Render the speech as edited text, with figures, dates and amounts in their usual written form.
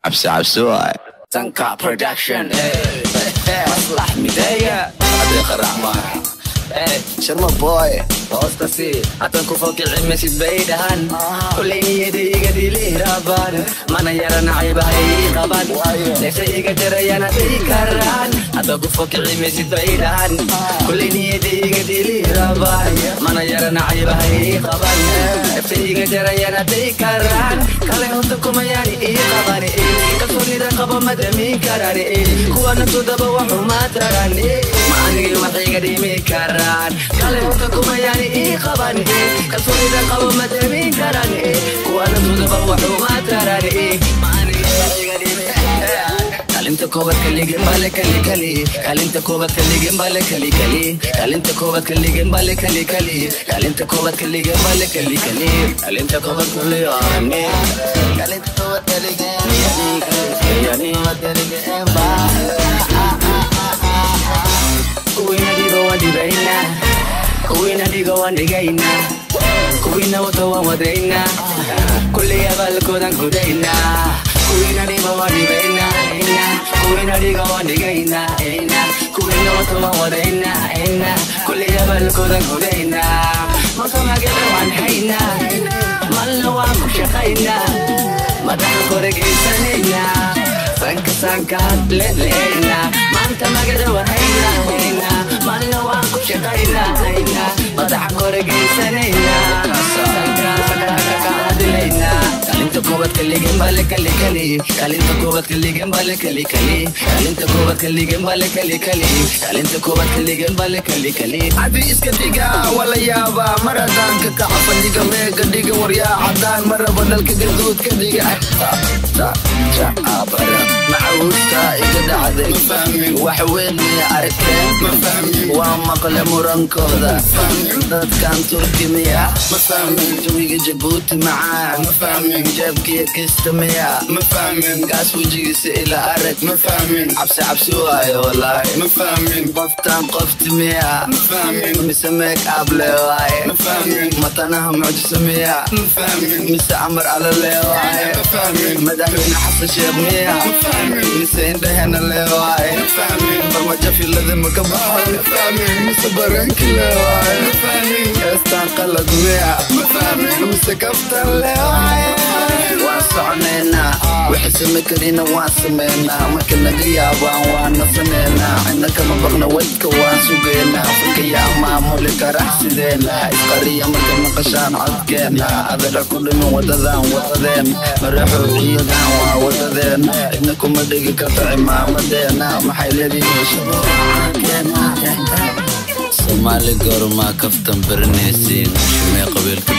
Cabsi cabsi waay. Sanka Production. Maslax Mideeye. Adeeqa Raxmaan. Sharma Boy. Hoostasi hatan ku fokici bay dhahan, kullay niyada iga dili rabaan, mana yara nacibahay qaban, neefta iga jarayana day karaan. Hadda ku fokici maysid bay dhahan, kullay niyada iga dili rabaan, mana yara nacibahay qaban, neefta iga jarayana day karaan. Kale horta kumayaan ii qaban, kalsoonida qabo ma damin karaan, kuwa naftodaba waxuma taran, ma anigii wax iga dhimi karaan. Kale horta kumayaan ii qaban, kalsoonida qabo ma damin karaan, kuwa naftodaba waxuma taran, ma anigii wax iga dhimi. Kaalinta koobaad kaligeen bale kali kali, kaalinta koobaad kaligeen bale kali kali, kaalinta koobaad kaligeen bale kali kali, kaalinta koobaad kaligeen bale kali kali, kaalinta koobaad kuliyaani, Kaalinta koowaad kaligeen. Kaligeen ba. Kuwiina dhigo waan dhibaynaa, kuwiina dhigo waan dhigaynaa, kuwiina wato waan wadaynaa, kulli abaalkoodan gudaynaa. Kuwiina dhigo waan dhibaynaa, kuwiina dhigo waan dhigaynaa, kuwiina wato waan wadaynaa, kulli abaalkoodan gudaynaa. Masamagada waan haynaa, malna waan ku shaqaynaa, madaxa kore geysanaynaa, sanka sanka hadleynaa. Maanta magada waan haynaa, malna waan ku shaqaynaa, madaxa kore geysanaynaa, sanka sanka hadleynaa. Kaalinta koobaad kaligeen bale kali kali, kaalinta koobaad kaligeen bale kali kali, kaalinta koobaad kaligeen bale kali kali, kaalinta koobaad kaligeen bale kali kali. Cadi iska dhiga waa la yaabaa, mar haddaan ka kaco fadhiga meega dhiga, waryaa cadaan maraba dhalka gaduud ka dhiga. Macahuusta iga dhacday, wax weyn miya arkeen? Waa maqle murankooda dadkan, Turki miya? Jawiga Jabuuti macaan, jeebkiya kista miya? Gaas wejigiisa ila arag, cabsi cabsi waayo walaahi. Qoftaan qofti miya mise make up le waaye? Matanaha mucjiso miya mise amar alla le waaye? Madaxweyne Xasan Sheekh miya mise indhahena le waaye? Farmajo filada ma ka baxo mise baranki le waaye? Heestaan qalad miya mise kaftan le waaye? Waan soconaynaa, wixii same karina waan sameynaa, marka naga yaabaan waan nasaneynaa, cidna kama baqna, wadka waan sugeynaa. Afrika yaa maamuli kara sideena? Isqariya marka maqashaan codkeena, adara ku dhimin wadadan wadadeen, maraxoociyadan waa wadadeen, cidna kuma dhigi karta cimaamadeena. Maxay leedihiin shabeecaankeena? Soomaali goormaa kaftan baranaysiin? Shumee qabiilka